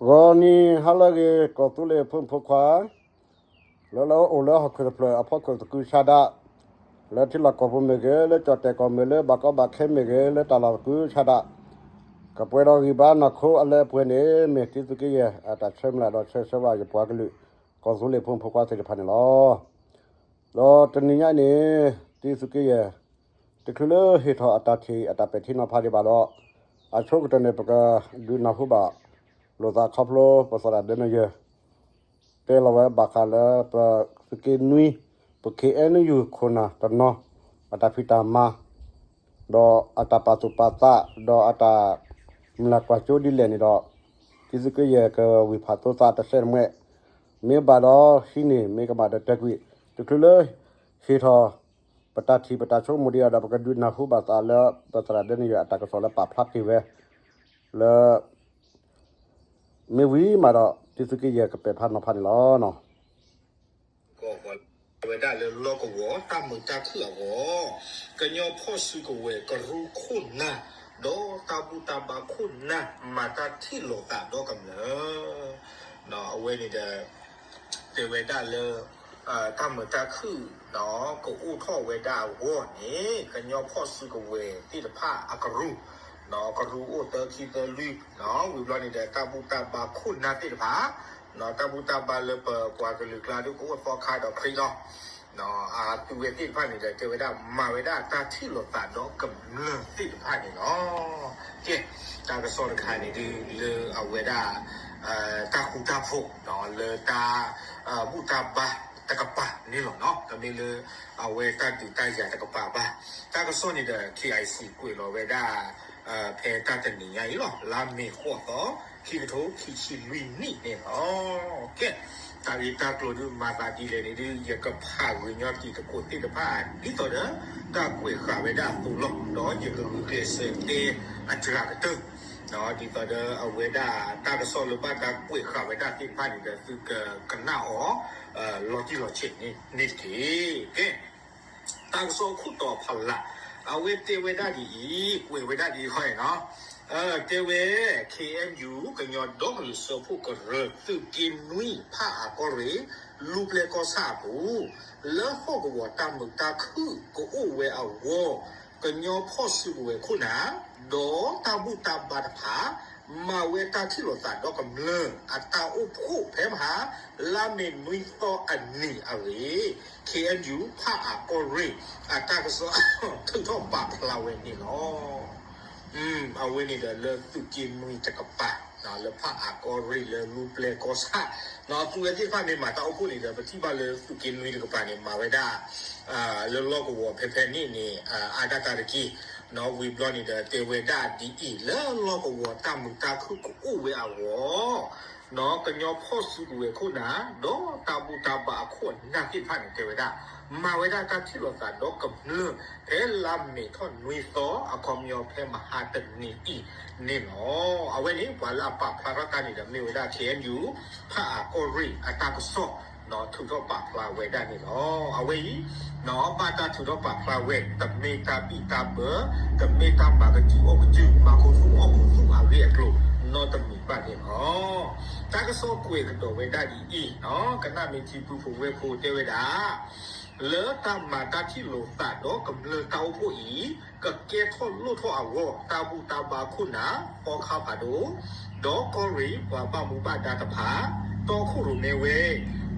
ဂီၤနံၤဟါလၢအဂ့ၤ ကီၢ်သူလ့ၤဖိမုၣ်ဖိခွါ လၢလၢအိၣ်လၢဟီၣ်ခိၣ်တဖျၢၣ်အဖီခိၣ်သကုၤဆးဒး, လၢထံလီၢ်ကီၢ်ပူၤမ့ၢ်ဂ့ၤ, လၢကၠီၣ်တဲၣ်ကီၢ်မ့ၢ်, လၢဘၣ်ကီဘၣ်ခဲမ့ၢ်ဂ့ၤ, လၢတၢ်လီၢ်သကုၤဆးဒး, ကပှဲၤဒီးဂံၢ်ဘါနီၢ်ခိအလၢအပှဲၤန့ၣ် မ့ၢ်တံၤသုးက့ယဲၢ်အတၢ်ဆၢမုၢ်လၢ်ဒီးဆၢဂ့ၤဆၢဝါယပှၤကလုာ် ကီၢ်သူလ့ၤဖိမုၣ်ဖိခွါသ့ၣ်တဖၣ်န့ၣ်လီၤ. ဒီးတနံၤညါအံၤန့ၣ် တံၤသုးက့ယဲၢ် တချုးလၢဟ့ၣ်ထီၣ်အတၢ်ထံၣ်အတၢ်ပဲာ်ထံနီၤဖးဒံးဘၣ်ဒီး အဆိကတၢၢ်န့ၣ် ပကဒုးနၢ်ဟူဘၣ် လိာ်သးခီဖျိပသရၣ်ဒဲနယၢၢ် တဲလီၤဝဲဘၣ်ဃးလၢပသုးက့နွံ ပ ခ့ၣ်အဲၣ်ယူၣ် ခိၣ်နၢ်တနီၤ အတၢ်ဖံးတၢ်မၤ ဒီးအတၢ်ပာ်သူၣ်ပာ်သး ဒီးအတၢ်မုၢ်လၢ်ကွၢ်စိဒ်လဲၣ်န့ၣ်ဒီး တံၤသုးက့ယဲၢ်ကဝံၢ်ဖးသိသးတစဲးတမှဲး, မ့ၢ်ဘၣ်ဒီးဟံးန့ၢ် မ့ၢ်ကမၣ်ဒီးတဲာ်ကွံာ် တချုးလၢဟ့ၣ်ထီၣ် ပတၢ်ထံၣ်ပတၢ်ဆိကမိၣ်ဒံးအီၤဒီး ပကဒုးနၢ်ဟူဘၣ်သးလၢ ပသရၣ်ဒဲနယၢၢ်အတၢ်ကစီၣ်လၢပာ်ဖျါတ့ၢ်ဝဲ လၢ မ့ၢ်ဝံၤမးဒီး တံၤသုးက့ယဲၢ်ကပဲာ်ဖးနီၤဖးန့ၣ်လီၤ. ကီၢ်ဝဲဒၣ်လၢလီၢ်ကဝီၤတၢ်မုာ်တၢ်ခုၣ်အဂီၢ်, ကညီဖီၣ်စုကဝဲၤကရူၢ်ခိၣ်နၢ် ဒီးတၢ်ဘူၣ်တၢ်ဘါခိၣ်နၢ် မၤတၢ်ထံၣ်လိာ်သးဒီကမျၢၢ် အဝဲန့ၣ်ဒီး တဲဝဲဒၣ်လၢ တၢ်မုာ်တၢ်ခုၣ် ကအိၣ်ထီၣ်ဝဲဒၣ်အဂီၢ်န့ၣ် ကညီဖီၣ်စုကဝဲၤသ့ၣ်တဖၣ်အကရူၢ်, ကရူၢ်အိၣ်သၢခံသၢလွံၢ်, ဝံၤဘျီန့ၣ်ဒီး တၢ်ဘူၣ်တၢ်ဘါခိၣ်နၢ်သ့ၣ်တဖၣ်, တၢ်ဘူၣ်တၢ်ဘါလၢပပှၤကလုာ်ကျါဒုးကအိၣ်သီခါဒီးခရံာ်လီၤ. အသုဝဲသ့ၣ်တဖၣ်န့ၣ်ဒီး တဲဝဲဒၣ် မၤဝဲဒၣ်တၢ်ထံၣ်လိာ်သးဒီကမျၢၢ်သ့ၣ်တဖၣ်န့ၣ်လီၤ. ကဲ, တၢ်ကစီၣ်တခါန့ၣ်ဒုး လၢအဝဲဒၣ် တၢ်ဃူတၢ်ဖိး လၢတၢ်ဘူၣ်တၢ်ဘါတကပၤန့ၣ်လီၤနီၤ. တမ့ၢ်လၢ အဝဲတၢ်ဒုးတၢ်ယၤတကပၤဘၣ်. တၢ်ကစီၣ်န့ၣ်ဒီး ခ့ၣ်အဲၣ်စံၣ် ကွဲးလီၤဝဲဒၣ် ဖဲတၢ်တနံၤညါအံၤလီၤ. လါမ့ၤဃိးသီ ခံကထိခံဆံလွံၢ်နံၣ်န့ၣ်လီၤ. ကဲ, တၢ်ဂ့ၢ်တၢ်ကျိၤဒုးမၤသးဒ်လဲၣ်န့ၣ်ဒုး ယကဖးဂ့ၤညီတံၤသကိးသ့ၣ်တဖၣ် ဒ်သိးဒီး တၢ်ကွဲးဃာ်ဝဲဒၣ်အသိးလီၤ. ဒီးယကဂုာ်ကျဲးစၢးတဲအစှၤကတၢၢ် ဒ်သိးဒီးအဝဲဒၣ်တၢ်ကစီၣ်လၢဘၣ်တၢ်ကွဲးဃာ်ဝဲဒၣ်သ့ၣ်တဖၣ်န့ၣ်ဒီး သုကကနၣ်အီၤ လီၤတံၢ်လီၤဆဲးန့ၣ်တက့ၢ်. ကဲ, တၢ်ကစီၣ်ခိၣ်တီဖးလး အဝဲတဲဝဲဒၣ်ဒ်အံၤ, ကွဲးဝဲဒၣ်ဒ်အံၤခီနီၤ, တဲဝဲ ခ့ၣ်အဲၣ်ယူၣ် ကညီဒီကလုာ်စၢဖှိၣ်ကရၢ သုးက့နွံ ဖၣ်အၣ်ကီၢ်ရ့ၣ် လူၢ်ပျဲၢ်ကီၢ်ဆၣ်အပူၤ လၢဟီၣ်ကဝီၤတၢ်မုာ်တၢ်ခုၣ်ကအိၣ်ဝဲအဂီၢ် ကညီဖီၣ်စုကဝဲၤခိၣ်နၢ် ဒီးတၢ်ဘူၣ်တၢ်ဘါတဖၣ် မၤဝဲတၢ်ထံၣ်လိာ်သးဒီကမျၢၢ် အတၢ်အိၣ်ဖှိၣ်ဖဲမဟါ လါမ့ၤနွံသီအနံၤအဂ့ၢ် ခ့ၣ်အဲၣ်ယူၣ် ဖၣ်အၣ်ကီၢ်ရ့ၣ် အတၢ်ကစီၣ် ထုးထီၣ်ပာ်ဖျါဝဲန့ၣ်လီၤ. အဝဲန့ၣ်ဒီးလၢသုးက့နွံတကပၤ လၢဖၣ်အၣ်ကီၢ်ရ့ၣ်လၢလူၢ်ပျဲၢ်ကီၢ်ဆၣ် သုဝဲသ့ၣ်တဖၣ်မ့ၢ်မၤတၢ်အိၣ်ဖှိၣ်န့ၣ်ဒီး ပထံၣ်ဘၣ်လၢသုးက့နွံတကပၤန့ၣ် မၤဝဲဒၣ် လၢလီၢ်ကဝီၤဖဲဖဲန့ၣ်န့ၣ် အါဒၣ်တၢ်တက့ၢ်. ဝံၤဘျီန့ၣ်ဒီး တဲဝဲဒၣ်ဒ်အံၤ လၢလီၢ်ကဝီၤတၢ်မုာ်တၢ်ခုၣ်ကအိၣ်ဝဲအဂီၢ် ကညီဖီၣ်စုကဝဲၤခိၣ်နၢ် ဒီးတၢ်ဘူၣ်တၢ်ဘါအခိၣ်အနၢ်သ့ၣ်တဖၣ်န့ၣ် တဲဝဲဒၣ် မၤဝဲဒၣ်တၢ်ထံၣ်လိာ်သးဒီကမျၢၢ် ဖဲလါမ့ၤထီၣ်နွံသီ အခီပညီဖဲမဟါတနံၤအံၤန့ၣ်လီၤ. အဝဲန့ၣ် ပှၤလၢအပာ်ဖျါထီၣ်တၢ်န့ၣ်ဒီး မ့ၢ်ဝဲဒၣ် ခ့ၣ်အဲၣ်ယူၣ် ဖၣ်အၣ်ကီၢ်ရ့ၣ်အတၢ်ကစီၣ် ထုးထီၣ်ပာ်ဖျါဝဲဒၣ်န့ၣ်လီၤ. အဝဲအံၤ ဘၣ်တၢ်ထုးထီၣ်ပာ်ဖျါဝဲ တမ့ၢ်တၢ်ဘံၣ်တၢ်ဘၢ တမ့ၢ်တၢ်မၤကစုၣ်အီၣ်ကစုၣ် မၤခူသူၣ်အီၣ်ခူသူၣ်အဂ့ၢ်အကျိၤ နီတမံၤဘၣ်န့ၣ်လီၤ. တၢ်ကစီၣ်ကွဲးကဒီးဝဲဒၣ်ဒ်အံၤ, ကနၣ်မ့ၢ်ထံပုၢ်ဖိဝဲၢ်ဖိတဲဝဲဒၣ် လၢတၢ်မၤတၢ်ထံၣ်လိာ်သးဒီကမျၢၢ်တၢ်အိၣ်ဖှိၣ်အံၤ ကကဲထီၣ်လိၣ်ထီၣ်အဂီၢ် တၢ်ဘူၣ်တၢ်ဘါခိၣ်နၢ် သီခါဖးဒိၣ် ဒီးကီၢ်ရ့ၣ်ပှၤဘၣ်မူဘၣ်ဒါတဖၣ် တီခိၣ်ရိၣ်မဲဝဲ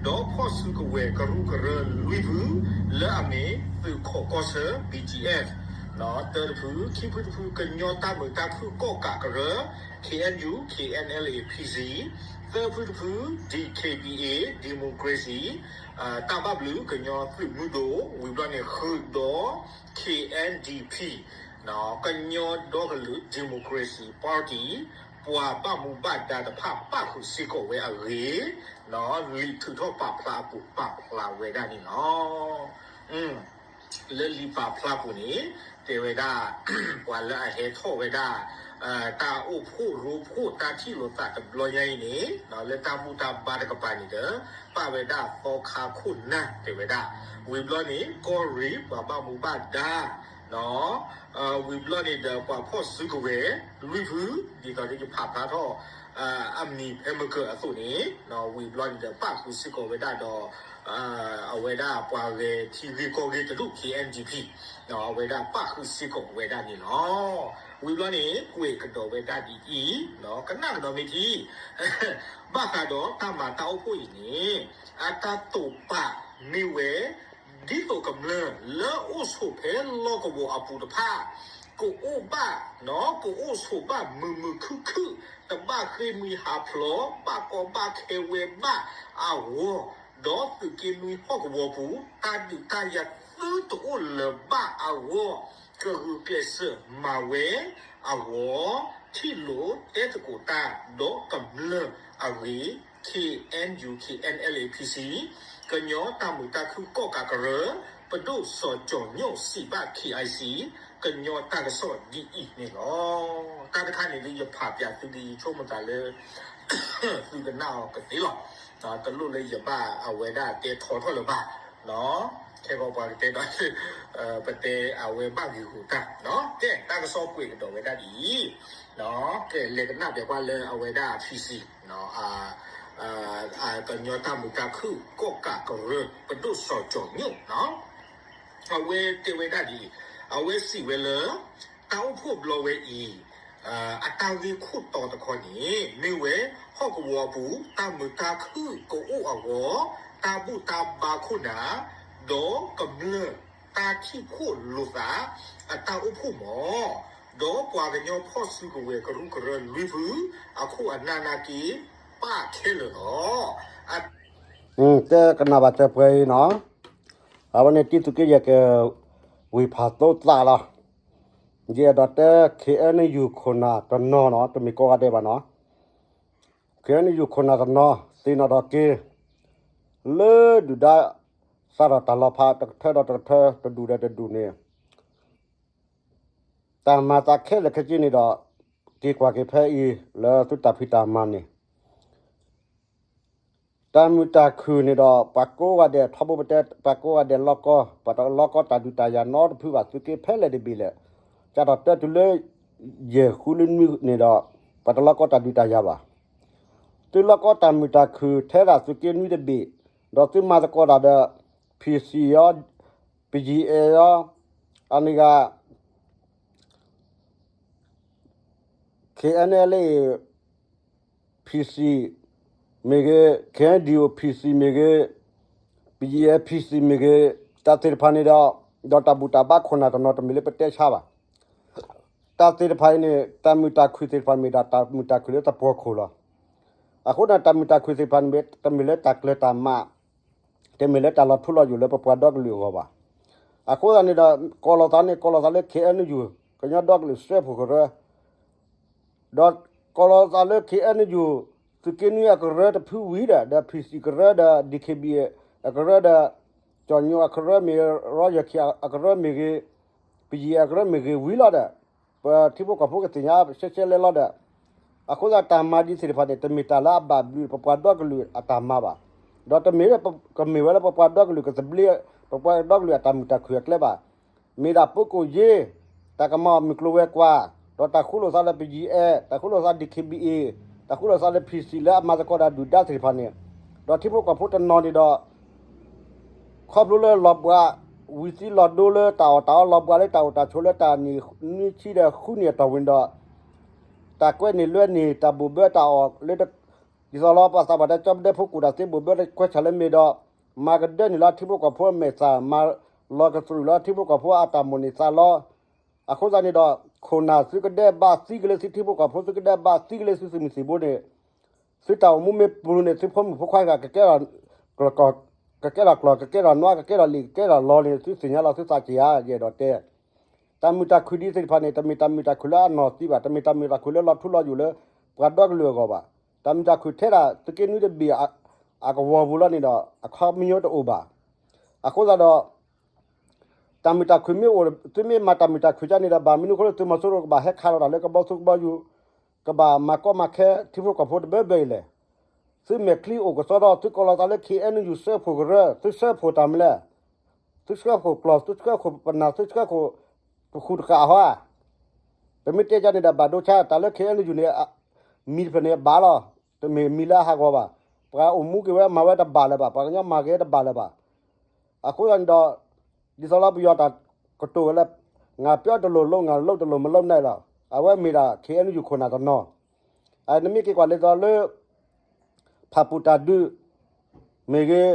ဒီးဖီၣ်စုကဝဲၤကရူၢ်ကရၢလွံၢ်ဖု လၢအမ့ၢ်သုးခိးကီၢ်ဆၢ ဘီၣ်ကၠံၣ်အဲၣ် သၢတဖု, ခံဖုတဖု ကညီတၢ်မုာ်တၢ်ခုၣ်ကီၣ်ကးကရၢ ခ့ၣ်အဲၣ်ယူၣ် ခ့ၣ်အဲၣ်အဲၣ်လ်အ့ၣ် ဖံၣ်စံၣ်, သၢဖုတဖု ဒံၣ်ခ့ၣ်ဘံၣ်အ့ၣ် democracy တၢ်ဘၣ်ဘျုးကညီသုးမုၢ်ဒိၣ် ဝံၤဘျီန့ၣ် ဃုာ်ဒီး ခ့ၣ်အဲၣ်ဒံၣ်ဖံၣ် ကညီဒီကလုာ် democracy party ပှၤဘၣ်မူဘၣ်ဒါတဖၣ်ပၣ်ဃုာ်စ့ၢ်ကီးဝဲအဂ့ၢ် လံာ်ထုးထီၣ်ပာ်ဖျါအပူၤပာ်ဖျါဝဲဒၣ်န့ၣ်လီၤ. လၢလံာ်ပာ်ဖျါပူၤန့ၣ် တဲဝဲဒၣ် ပှၤလၢအဟဲထီၣ်ဝဲဒၣ် တၢ်အိၣ်ဖှိၣ်ရိဖှိၣ်တၢ်ထံၣ်လိာ်သးတဘျီညါအံၤန့ၣ် လၢတၢ်ဘူၣ်တၢ်ဘါတကပၤန့ၣ်ဒီး ပၣ်ဝဲဒၣ်သီခါခိၣ်နၢ် တဲဝဲဒၣ် ဝံၤဘျီန့ၣ် ကီၢ်ရ့ၣ်ပှၤဘၣ်မူဘၣ်ဒါ ဝံၤဘျီန့ၣ်ဒီး ပှၤဖီၣ်စုကဝဲၤ လွံၢ်ဖု ဒ်သိးဒီးယဖးဖျါထီၣ် အမံၤဖဲမကၢၤအသိးန့ၣ် ဝံၤဘျီန့ၣ်ဒီး ပၣ်ဃုာ်စ့ၢ်ကီးဝဲဒၣ်ဒီး အဝဲဒၣ်ပှၤဂဲၤထံဂ့ၢ်ကီၢ်ဂ့ၢ်တဒူၣ် K N G P အဝဲဒၣ်ပၣ်ဃုာ်စ့ၢ်ကီးဝဲဒၣ်န့ၣ်လီၤ. ဝံၤဘျီန့ၣ် ကွဲးကဒီးဝဲဒၣ်ဒ်အံၤ, ကနၣ်ကဒီးမ့ၢ်ထံ ဘၣ်ဃးဒီးတၢ်မၤတၢ်အိၣ်ဖှိၣ်အံၤန့ၣ် အတၢ်တိာ်ပာ်မ့ၢ်ဝဲ ဒ်သိးကမျၢၢ်လၢအိၣ်ဆိးဖဲလီၢ်ကဝီၤအပူၤတဖၣ် ကအိၣ်ဘၣ်, ကအိၣ်ဆိးဘၣ်မုာ်မုာ်ခုၣ်ခုၣ်, တဘၣ်ဃ့ၢ်မှံဟးဖျိး, ဘၣ်ကီဘၣ်ခဲဝဲဘၣ်အဂီၢ်, ဒီးသုးက့နွံဟီၣ်ကဝီၤပူၤ တၢ်ဒုးတၢ်ယၤသုတအိၣ်လၢၤဘၣ်အဂီၢ်, ကဂုာ်ကျဲးစၢးမၤဝဲအဂီၢ်, ထံၣ်လိာ်တဲသကိးတၢ် ဒီးကမျၢၢ်အဂ့ၢ် K N U K N L A P C ကညီတၢ်မုာ်တၢ်ခုၣ်ကီၣ်ကးကရၢ ပဒိၣ်စီၤကၠီၤညိၣ်စံးဘၣ် K I C ကညီတၢ်ကစီၣ်ဒ်အံၤန့ၣ်လီၤ. တၢ်တခါန့ၣ်ဒ်ယဖးပၠးသုဒ်အံၤ ဆိကမိၣ်သးလၢ သုကနၣ်အီၤကသ့လီၤ. တလိၣ်လၢယဘၣ်အဝဲဒၣ်တဲထီထီၣ်လၢၤဘၣ်, ခဲကီးပှၤကတဲဒီး ပတဲအဝဲဘၣ်ဂ့ၤဂူာ်တၢ်, ကဲတၢ်ကစီၣ်ကွဲးကဒီးဝဲဒၣ်ဒ်အံၤ, ကဲလဲၤကနၣ်ပၠးကွၢ်လၢအဝဲဒၣ် P C ကညီတၢ်မုာ်တၢ်ခုၣ်ကီၣ်ကးကရၢ ပဒိၣ်စီၤကၠီၤညိၣ် အဝဲတဲဝဲဒၣ်ဒ်အံၤ, အဝဲစံးဝဲလၢ တၢ်အိၣ်ဖှိၣ်ဘျီဝဲအံၤ အတၢ်ဂ့ၢ်ခိၣ်တီတခီန့ၣ် မ့ၢ်ဝဲဟီၣ်ကဝီၤအပူၤ တၢ်မုာ်တၢ်ခုၣ်ကအိၣ်အဂီၢ် တၢ်ဘူၣ်တၢ်ဘါခိၣ်နၢ် ဒီးကမျၢၢ်တၢ်ထံၣ်ဖှိၣ်လိာ်သး အတၢ်အိၣ်ဖှိၣ်မး, ဒီးပှၤကညီဖီၣ်စုကဝဲၤကရူၢ်ကရၢလွံၢ်ဖု အခိၣ်အနၢ်နာ်က့ ပၣ်ခဲလၢာ်လီၤ. တဲကနၣ်ဘၣ်တဲပှဲၤအံၤနီၤ, အဝဲန့ၣ်တံၤသူးက့ယဲၢ်က ဝံၤဖးသိသးလီၤ. ယအဲၣ်ဒိးတဲ K N U ခိၣ်နၢ်တနီၤနီၤ တမ့ၢ်ကိးဂၤဒဲးဘၣ်နီၤ, K N U ခိၣ်နၢ်တနီၤ သ့ၣ်နီၣ်ထီၣ်က့ၤ လၢဒုၣ်ဒါ စးထီၣ်တၢ်လီၤဖးတကထၢဒီးတကထၢ တဒူၣ်ဒီးတဒူၣ်န့ၣ် တၢ်မၤသးခဲလၢာ်ခဲဆ့န့ၣ်ဒီး က့ၤကွၢ်က့ၤဖဲအံၤ လၢသုတၢ်ဖံးတၢ်မၤန့ၣ် တၢ်မုာ်တၢ်ခုၣ်န့ၣ်ဒီး ပှၤကိးဂၤဒဲး ထီဘိပတဲ ပှၤကိးဂၤဒဲးလီၢ်ကီ, ပှၤတလီၢ်ကီတၢ်ဒုးတၢ်ယၤနီတဖုဘၣ် သုးက့ဖဲလဲၣ်တဘ့ၣ်လဲၣ်, စးထီၣ်တဲတုၤလၢ ယဲၢ်ဃုလၢနွံန့ၣ်ဒီး ပှၤတလီၢ်ကီတၢ်ဒုးတၢ်ယၤဘၣ်. သုလီၢ်ကီတၢ်မုာ်တၢ်ခုၣ်ထဲဒၣ်သုးက့နွံတဘ့ၣ်, ဒီးသုမၤသကိးတၢ်ဒီး P C အီၤ, P G I အီၤ, အန့ၣ်ဂၤ K N L A P C မ့ၢ်ဂ့ၤ, K N D O P C မ့ၢ်ဂ့ၤ, P G I P C မ့ၢ်ဂ့ၤ, တၢ်သ့ၣ်တဖၣ်န့ၣ်ဒီး ဒီးတၢ်ဘူၣ်တၢ်ဘါခိၣ်နၢ်တနီၤတမ့ၢ်လၢပတဲဆါဘၣ်. တၢ်သ့ၣ်တဖၣ်အံၤန့ၣ် တၢ်မုာ်တၢ်ခုၣ်သ့ၣ်တဖၣ်မ့ၢ်ဒၣ်တၢ်မုာ်တၢ်ခုၣ်လၢတပှီၤခိၣ်လီၤ. အဃိန့ၣ် တၢ်မုာ်တၢ်ခုၣ်သ့ၣ်တဖၣ်န့ၣ် တမ့ၢ်လၢတၢ်ကျၢၤတၢ်မး, တမ့ၢ်လၢတၢ်လီၤထူလီၤယိာ်လၢပပှၤဒီကလုာ်အဂီၢ်ဘၣ်. အဃိသတးန့ၣ်ဒီး ကိးလီၤသးန့ၣ် ကိးလီၤသးလၢ K N U ကညီဒီကလုာ်စၢဖှိၣ်ကရၢ ဒီးကိးလီၤသးလၢ K N U သုးက့နွံအကရၢတဖုဝံၤဒီး ဒီး P C ကရၢဒီး D K B A အကရၢဒီး ကၠီၣ်ညိၣ်အကရၢမ့ၢ်ဂ့ၤ, ရီယီၢ်ခံအကရၢမ့ၢ်ဂ့ၤ, ပယံၤအကရၢမ့ၢ်ဂ့ၤဝံၤလီၤဒီး ပထံဖိကီၢ်ဖိကသ့ၣ်ညါရှဲရှဲလဲလဲဒီး အဃိသတးတၢ်မၤဒ်သ့ၣ်တဖၣ်န့ၣ် တမ့ၢ်တၢ်လၢအဘၣ်ဘျုးပပှၤဒီကလုာ်အတၢ်မၤဘၣ်. ဒီးတမ့ၢ်လၢကမ့ၢ်ဝဲလၢပပှၤဒီကလုာ်ကသဘျ့ ပပှၤဒီကလုာ်အတၢ်မုာ်တၢ်ခုၣ်အကျဲဘၣ်. မ့ၢ်ဒၣ် ပုဂ္ဂိုလ်ရေး, တၢ်ကမၤအီၣ်မုၢ်ကျိၤဝဲၤကွာ်, ဒီးတၢ်ဃူလိာ်သးလၢ ပယံၤအဲၣ်, တၢ်ဃူလိာ်သး D K B A, တၢ်ဃူလိာ်သးလၢ P C လၢအမၤသကိးတၢ်ဒုၣ်ဒါသ့ၣ်တဖၣ်န့ၣ်, ဒီးထံဖိကီၢ်ဖိတနီၤန့ၣ်ဒီး ခီဖျိလၢလီၤဘှါ, ဝံၤသံလီၤဒိလၢတၢ်အီၣ်တၢ်အီ လီၤဘှါလၢတၢ်အိၣ်တၢ်ဆိးလၢတၢ်နံၣ်နွံဆံဒီးဃုနံၣ်အတီၢ်ဝံၤဒီး တၢ်ကွဲန့ၢ်လွဲန့ၢ် တၢ်ဘိၣ်ဘၢတၢ်အီၣ်လၢ ဒ်သိးလီၤပှၤသးပှၢ်တဲ ကၠီပဒဲဖိကူၣ်တၢ်သ့ဘိၣ်ဘၢတကွဲးဆၢလၢမ့ၢ်ဒီး မၤကဒၢန့ၢ်လီၤထံဖိကီၢ်ဖိအမဲာ်သၣ်, မၤလီၤကတြူာ်လီၤထံဖိကီၢ်ဖိအတၢ်မိၣ်န့ၢ်သးလီၤ. အဃိသတးန့ၣ်ဒီး ခိၣ်နၢ်သုကဒဲးဘးသံက့ၤလၢသုထံဖိကီၢ်ဖိ သုကဒဲးဘးသံက့ၤလၢသုသုးမုၢ်သံၣ်ဘိန့ၣ် သုတၢ်အိၣ်မူမ့ၢ်ပူၤန့ၣ် သုဖိမုၣ်ဖိခွါဂၤ ကကဲထီၣ်ကျီၢ် ကကဲထီၣ်ကျီၢ် ကကဲထီၣ်နွါ ကကဲထီၣ်လံာ် ကကဲထီၣ်လီၤန့ၣ် သုသ့ၣ်ညါလီၤ သုသးက့ၤဧါ ယအဲၣ်ဒိးတဲ တၢ်မုာ်တၢ်ခုၣ်ဒ်သ့ၣ်တဖၣ်န့ၣ် တမ့ၢ်တၢ်မုာ်တၢ်ခုၣ်လၢအနီၢ်သံဘၣ်, တမ့ၢ်တၢ်မုာ်တၢ်ခုၣ်လၢလီၤထူလီၤယိာ်လၢ ပှၤဒီကလုာ်အဂီၢ်ဘၣ်. တၢ်မုာ်တၢ်ခုၣ်ထဲဒၣ် သုးက့နွံတဘ့ၣ် အကဝီၤပူၤလီၤန့ၣ်ဒီး အခီပညီတအိၣ်ဘၣ်. အဃိသတးဒီး တၢ်မုာ်တၢ်ခုၣ်မ့ၢ်အိၣ် သုမ့ၢ်မၤတၢ်မုာ်တၢ်ခုၣ်ဒ်န့ၣ်ဒီး ဘၣ်မနုၤအဃိလၢသုးမီၤစိရိၤကဘၣ်ဟဲခးလီၤတၢ်လၢကဘီသူကဘီယူၤ ကဘၣ်မၤကီမၤခဲထံဖိကီၢ်ဖိတဘျီဘျီအံၤလဲၣ်. သုမဲာ်ချံအိၣ်ကစီဒီ သုကိးလီၤသးလၢ K N U စၢဖှိၣ်ကရၢ, သုစၢဖှိၣ်တၢ်မနုၤလဲၣ်. သုစၢဖှိၣ်ကျီၢ်, သုစၢဖှိၣ်ပနၢ်, သုစၢဖှိၣ်ပဃုာ်တဃာ်ဟီဧါ. ပမ့ၢ်တဲဒ်န့ၣ်ဒီး ဘၣ်ဒိဆါ တၢ်လၢ K N U န့ၣ် မံတဖျၢၣ်န့ၣ်ဘၣ်လီၤ. တမ့ၢ်မံလၢအဟးဂီၤဘၣ်. ပှၤအိၣ်မူက့ၤဝဲမၤဝဲတဘၣ်လၢၤဘၣ်, ပှၤကညီမၤက့ၤတဘၣ်လၢၤဘၣ်. အဃိသတးန့ၣ်ဒီး ဒ်သိးလၢပယီၤတၢ်ကတိၤဝဲလၢ ငါပြောတလိၤလုပ်, ငါလုပ်တလိၤမလုပ်နိုင်လီၤ. အဝဲမ့ၢ်ဒၣ် ခ့ၣ်အဲၣ်ယူၣ် ခိၣ်နၢ်တနီၤ. နမ့ၢ်က့ၤကွၢ်လၢဒ်သိးလၢ ဖၣ်ပူၣ်တၢ်ဒုး မ့ၢ်ဂ့ၤ,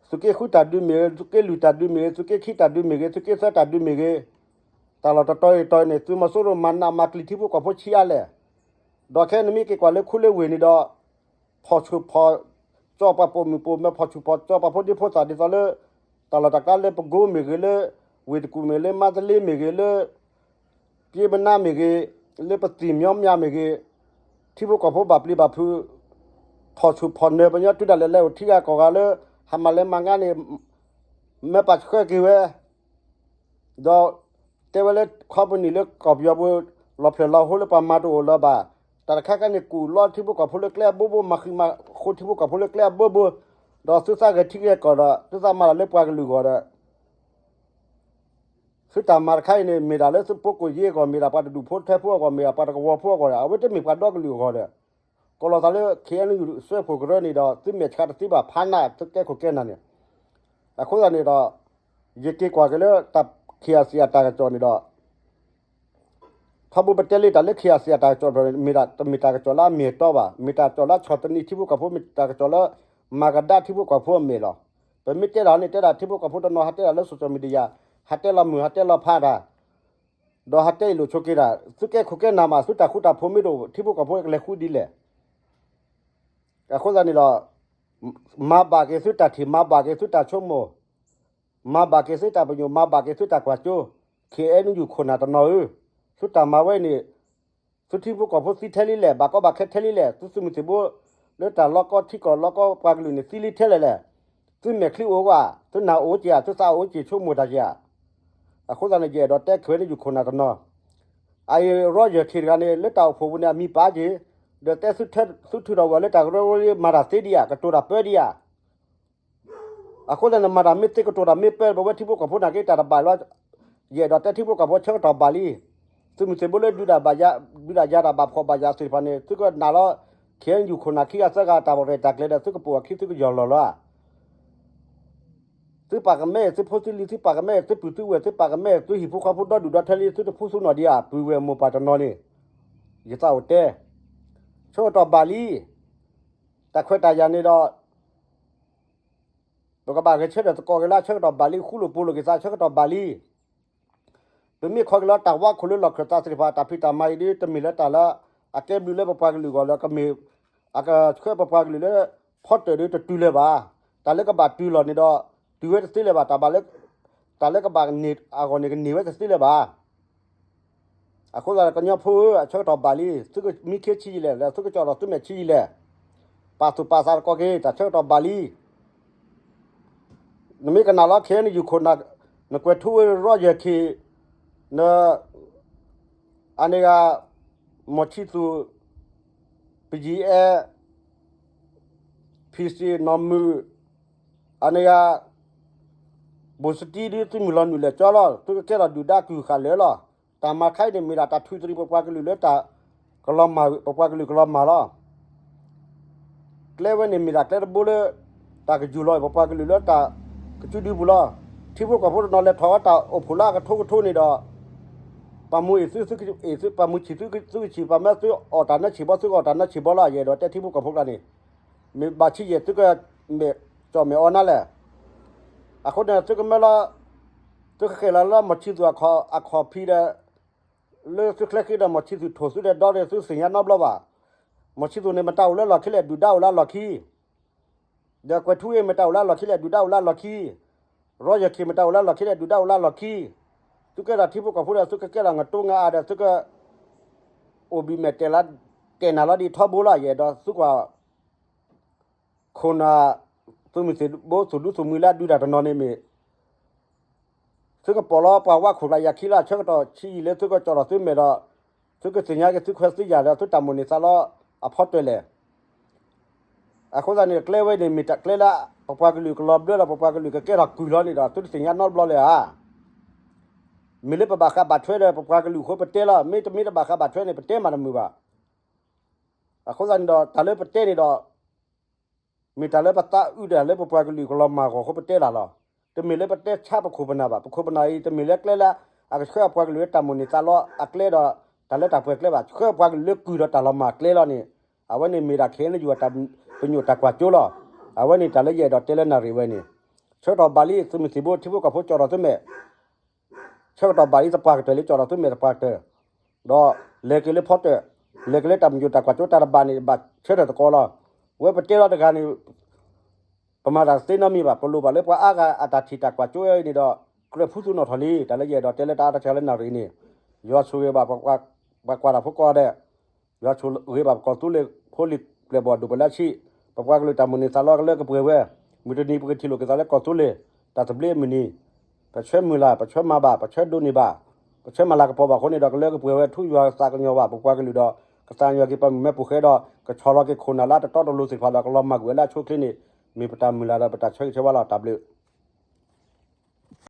သုးက့ဃုတၢ်ဒုးမ့ၢ်ဂ့ၤ, သုးက့လွံၢ်တၢ်ဒုးမ့ၢ်ဂ့ၤ, သုးက့ခံတၢ်ဒုးမ့ၢ်ဂ့ၤ, သုးက့သၢတၢ်ဒုးမ့ၢ်ဂ့ၤ, တၢ်လီၢ်တတီၤအတီၤန့ၣ် သုးမီၤစိရိၤမၤနးမၤကျံၤထံဖိကီၢ်ဖိဆံးအါလဲၣ်. ဒီးခဲအံၤနမ့ၢ်က့ၤကွၢ်လၢခူလၢဝ့ၢ်န့ၣ်ဒီး ဖီၣ်ဆူၣ်ဖီၣ်ကၠီၣ်ပှၤပိာ်မုၣ်ပိာ်မၢၤ, ဖီၣ်ဆူၣ်ဖီၣ်ကၠီၣ်ပှၤဖိဒံဖိသၣ် ဒ်သိးလၢ တၢ်လီၢ်တၢ်ကျဲလၢပကိမ့ၢ်ဂ့ၤ, လၢဝ့ၢ်တကူၣ်မ့ၢ်ဂ့ၤ, လၢမါတလ့မ့ၢ်ဂ့ၤ, လၢ က့မနါမ့ၢ်ဂ့ၤ, လၢပသံၣ်မညီမၠါမ့ၢ်ဂ့ၤ, ထံဖိကီၢ်ဖိဘၣ်ပျံၤဘၣ်ဖုး, ဖီၣ်ဆူၣ်ဖီၣ်နၢၤပညီ တုၤဒၣ်လဲာ်လဲၤအိၣ်ထံဂၤကီၢ်ဂၤလၢ ဟးမၤလဲၤမၤငါန့ၣ် မၢပာ်ဆှၢက့ၤဝဲ, ဒီးတဲဝဲလၢ ခီပနံၣ်လၢကီၢ်ပယီၤပူၤ လီၤဖျၢၣ်လီၤဟိလၢပှၤမၤတအိၣ်လၢၤဘၣ်. တၢ်တခါခါန့ၣ် ကူၣ်လီထံဖိကီၢ်ဖိလၢကျဲအဘိဘိ, မၤဃံးမၤဃိထံဖိကီၢ်ဖိလၢကျဲအဘိဘိ, ဒီးသုသးဂဲၤထံဂဲၤကီၢ်ဒီး သုသးမၤတၢ်လၢပှၤကလုာ်အဂီၢ်ဒီး သုတၢ်မၤတခါအံၤန့ၣ် မ့ၢ်ဒၣ်လၢသုဖိကိၣ်ယ့အဂီၢ်, မ့ၢ်ဒၣ်ပှၤတဒူၣ်ဖိထၢဖိအဂီၢ်, မ့ၢ်ဒၣ်ပှၤတကဝီၤဖိအဂီၢ်ဒီး အဝဲတမ့ၢ်ပှၤဒီကလုာ်အဂီၢ်ဒီး ကိးလီၤသးလၢ ခ့ၣ်အဲၣ်ယူၣ် စွဲခိၣ်ကရၢန့ၣ်ဒီး သုမဲာ်ဆှးတသ့ဘၣ်, ဖးနးသုကဲခိၣ်ကဲနၢ်န့ၣ်. အဃိသတးန့ၣ်ဒီး ယက့ၤကွၢ်က့ၤလၢတၢ် ခ့ၣ်အစံၣ်အတၢ်ကစီၣ်န့ၣ်ဒီး ထီဘိပတဲလံတၢ်လၢ ခ့ၣ်အစံၣ်အတၢ်ကစီၣ်န့ၣ် မ့ၢ်တမ့ၢ်တၢ်ကစီၣ်လၢအမ့ၢ်အတီဘၣ်, မ့ၢ်တၢ်ကစီၣ်လၢအဆီၣ်သနံးထံဖိကီၢ်ဖိ, မ့ၢ်တၢ်ကစီၣ်လၢ မၤကဒါထံဖိကီၢ်ဖိအမဲာ်လီၤ. ပမ့ၢ်တဲတၢ်န့ၣ် တဲဒၣ်ထံဖိကီၢ်ဖိတနီၤ ဟးတဲဒၣ်လၢ social media, ဟးတဲလီၤမုာ် ဟးတဲလီၤဖးတၢ် ဒီးဟးတဲအံၤလိာ်ဆိးက့တၢ်, သုကဲခိၣ်ကဲနၢ်မး, သုတၢ်ဃူတၢ်ဖိးမ့ၢ်တအိၣ် ထံဖိကီၢ်ဖိကလဲၤဃူဒ်လဲၣ်. အဃိသတးန့ၣ်ဒီး မၤဘၣ်က့ၤသုတၢ်ထံၣ်, မၤဘၣ်က့ၤသုတၢ်ဆိကမိၣ်, မၤဘၣ်က့ၤသုတၢ်ပညိၣ်, မၤဘၣ်က့ၤသုတၢ်ကွၢ်စိ, ခ့ၣ်အဲၣ်ယူၣ် ခိၣ်နၢ်တနီၤဧၢ, သုတၢ်မၤဝဲန့ၣ် သုထံဖိကီၢ်ဖိသံထဲလံလဲၣ်, ဘၣ်ကီဘၣ်ခဲထဲလံလဲၣ်, သုသုးမုၢ်သံၣ်ဘိ လၢတၢ်လီၤကီထံကီၢ်လီၤကီပှၤကလုာ်န့ၣ် သံလံထဲလဲၣ်လဲၣ်, သုမဲာ်ချံအိၣ်ဧါ, သုနၢ်အိၣ်က့ၤဧါ, သုသးအိၣ်က့ၤ ဆိကမိၣ်တၢ်က့ၤဧါ. အဃိသတးန့ၣ် ယအဲၣ်ဒိးတဲ ခ့ၣ်အဲၣ်ယူၣ် ခိၣ်နၢ်တနီၤ, အအံၤ ရီယၢၢ်ခ့ၣ်တဂၤန့ၣ် လၢတၢ်အိၣ်ဖှိၣ်ပူၤန့ၣ် အမံၤပာ်က့ၤ, ဒီးတဲသုထုးထီၣ်ဝဲလၢတၢ်ကရၢကရိ မၤတၢ်သ့ဒံးဧါ, ကတိၤတၢ်ပၢဒံးဧါ. အဃိသတးန့ၣ် မၤတၢ်မ့ၢ်သ့ ကတိၤတၢ်မ့ၢ်ပၢ ပဝဲထံဖိကီၢ်ဖိနာ်က့ တၢ်တဘၣ်လီၤ. ယအဲၣ်ဒိးတဲထံဖိကီၢ်ဖိ ဆၢကတီၢ်ဘၣ်လံ. သုးမုၢ်သံၣ်ဘိလၢ ဒုးဒၣ်ယၤ ဒုးဒၣ်ယၤတၢ်ဘၣ်ဖှီၣ်ဘၣ်ယာ်သ့ၣ်တဖၣ်န့ၣ် သုကနၣ်လီၤ. ခ့ၣ်အဲၣ်ယူၣ် ခိၣ်နၢ်ခံဂၤသၢဂၤ တၢ်ရဲၣ်တၢ်ကျဲၤဒီး သုကပိာ်အခံ သုကယီၢ်လီၤလီၤဧါ. သုပာ်ကမဲ သုဖိသုလံၤ သုပာ်ကမဲ သုပုၢ်သုဝဲၢ် သုပာ်ကမဲ သုဟံၣ်ဖိဃီဖိဒီဒူၣ်ဒီထၢလံ သုတဖှူသူနီၣ်ဒံးဧါ. ပုၢ်ဝဲၢ်မိၢ်ပၢ်တနီၤန့ၣ် ယသးအိၣ်တဲ ဆၢကတီၢ်ဘၣ်လံ. တၢ်ခွဲးတၢ်ယာ်န့ၣ်ဒီး ပကဘၣ်ဂဲၤဆၢထၢၣ်သကိးက့ၤလၢ ဆၢကတီၢ်ဘၣ်လံ. ဃူလိာ်ဖိးလိာ်က့ၤသး ဆၢကတီၢ်ဘၣ်လံ. ပမ့ၢ်ခီက့ၤလီၤ တၢ်ဝါခိၣ်လၢလီၢ်ခၢၣ်သးသ့ၣ်တဖၣ် တၢ်ဖံးတၢ်မၤအံၤဒီး တမ့ၢ်လၢတၢ်လၢ အကဲဘျုးလၢပပှၤကလုာ်အဂီၢ်လၢ ကမ့ၢ် အကဆှၢပပှၤကလုာ်လၢ ဖီတၢၣ်ဒီးတတုၤလၢၤဘၣ်. တၢ်လၢကဘၣ်တုၤလီၤန့ၣ်ဒီး တုၤဝဲတသ့လၢၤဘၣ်. တၢ်ဘၣ်လၢ တၢ်လၢကဘၣ်န့ၢ်အဂီၢ်န့ၣ် ကန့ၢ်ဝဲတသ့လၢၤဘၣ်. အဃိသတး ကညီဖိဧၢ, အဆၢကတီၢ်ဘၣ်လံ. သုကမံခ့ဆံးယံာ်လဲၣ်, သုကကၠီၣ်လီၤသုမဲာ်ဆံးယံာ်လဲၣ်. ပာ်သူၣ်ပာ်သးသကိးက့ၤ တၢ်ဆၢကတီၢ်ဘၣ်လံ. နမ့ၢ်ကနၣ်လီၤ ခ့ၣ်အဲၣ်ယူၣ် ခိၣ်နၢ်, နကွဲးထူဝ့ ရီယၢၢ်ခ့ၣ်, န အန့ၣ်ဂၤ မီၢ်ဆံသူၣ်, PGF, PC နီၢ်မုၣ်, အန့ၣ်ဂၤ ဘိၣ်စတံ ဒ်သုမုၢ်လီၤနုာ်လဲၣ်ကၠီလီၤ. သုကကဲထီၣ်ဒုၣ်ဒါကုၢ်ဃာ်လၢာ်လီၤ. တၢ်မၤခါအံၤန့ၣ် မ့ၢ်ဒၣ်တၢ်ထုးတရံးပပှၤကလုာ်လၢတၢ်ကလီၤမၢ်, ပပှၤကလုာ်ကလီၤမၢ်လီၤ. ကျဲဝဲန့ၣ်မ့ၢ်ဒၣ်ကျဲတဘိလၢ တၢ်ကယူၢ်လီၤပပှၤကလုာ်လၢတၢ်ကစုဒုပူၤလီၤ. ထံဖိကီၢ်ဖိတနီၤလဲၤထီၣ်ဝဲတၢ်အိၣ်ဖှိၣ်လၢအကထိကထိန့ၣ်ဒီး ပှၤမူအ့ၣ်သု, သုအ့ၣ်သု, ပှၤမူဆံၣ်သု, သုကဆံၣ်ပှၤမၢ, သုအီၣ်တၢ်နၢဆံၣ်ဘီ, သုကအီၣ်တၢ်နၢဆံၣ်ဘီလီၤ. ယအဲၣ်ဒိးတဲထံဖိကီၢ်ဖိကျါန့ၣ် မ့ၢ်ဘၣ်ဆံးယဲၢ် သုကမဲာ်ကၠီၣ်မဲာ်အီနၤလဲၣ်. အဃိန့ၣ် သုကမၢလီၤ, သုကဃဲၤလီၤလၢမီၢ်ဆံသူၣ်အခီၣ်ဖံးဒီး လၢသုချၢဃံဒီးမီၢ်ဆံသူၣ်ထိၣ်သုဒီးဒီဒီး သုသ့ၣ်ညါနီတဘျီဘၣ်. မီၢ်ဆံသူၣ်န့ၣ် မတၤအိၣ်လၢလီၢ်ခံလဲၣ်, ဒုၣ်ဒါအိၣ်လၢအလီၢ်ခံ ဒီးကွဲၤထူဝ့ မတၤအိၣ်လၢအလီၢ်ခံလဲၣ်, ဒုၣ်ဒါအိၣ်လၢအလီၢ်ခံ, ရီယၢၢ်ခ့ၣ် မတၤအိၣ်လၢအလီၢ်ခံလဲၣ်, ဒုၣ်ဒါအိၣ်လၢအလီၢ်ခံ. သုကဲထီၣ်ထံဖိကီၢ်ဖိဒီး သုကကဲထီၣ်ငတိငါအါဒီး သုကအိၣ်ဘံၣ်မဲာ်တဲာ်လီၤ, တဲာ်နၤလီၤဒ်ထီဘိလီၤ. ယအဲၣ်ဒိးသုကွၢ် ခိၣ်နၢ် သုးမုၢ်သံၣ်ဘိ သူၣ်ဒူသူၣ်မှံလၢအဒုးတၢ်တနီၤန့ၣ်မ့ၢ် သုကပိာ်လီၤပှၤဝါခိၣ်ကျါယၤခံလီၤ. ဆၢကတီၢ်ဆံးယံာ်လၢသုကကၠီၣ်လီၤသုမဲာ်ဒီး သုကသ့ၣ်ညါက့ၤသုခွဲးသုယာ်ဒီး သုတၢ်မိၣ်န့ၢ်သးလီအဖီတၢၢ်လဲၣ်. အဃိသတးန့ၣ် ကျဲဝဲန့ၣ် မ့ၢ်တၢ်ကျဲလၢ ပပှၤကလုာ်ကလီၤဘျၢဒီး ပပှၤကလုာ်ကကဲထီၣ်ကုၢ်လီၤန့ၣ်ဒီး သုတသ့ၣ်ညါနီတဘျီလၢၤဧါ. မ့ၢ်လၢပဘၣ်ဃးဘၣ်ထွဲဒီး ပပှၤကလုာ်အဃိပတဲလီၤ. မ့တမ့ၢ်တဘၣ်ဃးဘၣ်ထွဲန့ၣ် ပတဲမးတမုာ်ဘၣ်. အဃိသတးန့ၣ်ဒီး တၢ်လၢပတဲန့ၣ်ဒီး မ့ၢ်တၢ်လၢပသးအုးဒီးလၢပပှၤကလုာ်ကလီၤမၢ်ဂီၤအဃိပတဲတၢ်လီၤ. တမ့ၢ်လၢပတဲဆါပခိၣ်ပနၢ်ဘၣ်. ပခိၣ်ပနၢ်အံၤ တမ့ၢ်လၢကျဲလၢအကဆှၢအပှၤကလုာ်လၢတၢ်မိၣ်န့ၢ်သးလီအကျဲဒီး တၢ်လၢတၢ်ပှဲၤကျဲဘၣ်. ဆှၢပှၤကလုာ်လၢကုၢ်ဒီးတၢ်လီၤမၢ်ကျဲလီၤန့ၣ် အဝဲန့ၣ်မ့ၢ်ဒၣ် ခ့ၣ်အဲၣ်ယူၣ် တၢ်ပညိၣ်တၢ်ကွၢ်စိလီၤ. အဝဲန့ၣ်တၢ်လၢယအဲၣ်ဒိးတဲလၢနၣ်ရံၣ်ဝဲန့ၣ် ဆၢကတီၢ်ဘၣ်လံ သုးမုၢ်သံၣ်ဘိ ထံဖိကီၢ်ဖိ ကၠီၣ်ဒီးသုမဲာ် ဆၢကတီၢ်ဘၣ်လံ သပှၢ်ကတၢၢ်လံ ကၠီၣ်ဒီးသုမဲာ်သပှၢ်ကတၢၢ် ဒီးလဲၤက့ၤလၢဖီတၢၣ်, လဲၤက့ၤလၢတၢ်ပညိၣ်တၢ်ကွၢ်စိတၢ်တဘၣ်န့ၣ် ဘၣ်ဆၢထၢၣ်သကိးလီၤ. ဝဲပတဲလီၤတဂၤန့ၣ် ပမၤတၢ်သ့နီတမံၤဘၣ်. ပလိၣ်ဘၣ်လၢပှၤအါဂၤအတၢ်ထံၣ်တၢ်ကွၢ်စိဝဲအံၤန့ၣ်ဒီး ကြၢးဖှူသူၣ်နီၣ်ထီၣ်လံ. တၢ်လၢယအဲၣ်ဒိးတဲလၢတၢ်အါတၢ်ဆၢလၢနၣ်ရံၣ်န့ၣ် ယွၤဆိၣ်ဂ့ၤဘၣ် ပှၤကွၢ်တၢ်ဖိကိးဂၤဒဲး, ယွၤဆိၣ်ဂ့ၤဘၣ်ပကီၢ်သူလ့ၤဖိလံၤပျဲၢ်ဘီၣ်ဒိၣ်ပှဲၤလၢအဆံး, ပပှၤကလုာ်တၢ်မိၣ်န့ၢ်သးလီကလၢကပှဲၤဝဲ, မုၢ်တနံၤပကထံၣ်လိာ်က့ၤသးလၢကီၢ်သူလ့ၤ တၢ်သဘျ့အမုၢ်နံၤ, ပဆၢမုၢ်လၢ် ပဆၢမၤဘၣ် ပဆၢဒိးန့ၢ်ဘၣ် ပဆၢမၤလၤကပီၤဘၣ်အဃိန့ၣ်ဒီး ကလၢကပှဲၤဝဲ ထူယွၤသးကညီၤဘၣ် ပပှၤကလုာ်ဒီး ကသးကညီၤက့ၤပှၤမုၣ်မဲဖိဃဲဒီး ကဆီၣ်လီၤက့ၤခိၣ်နၢ်လၢအတတီတလိၤသ့ၣ်တဖၣ်ဒီး ကလီၤမၢ်ကွံာ်ဝဲလၢအဆိအချ့န့ၣ် မ့ၢ်ပတၢ်မုၢ်လၢ်ဒီးပတၢ်ဆၢဂ့ၤဆၢဝါလီၤ. တၢ်ဘျုး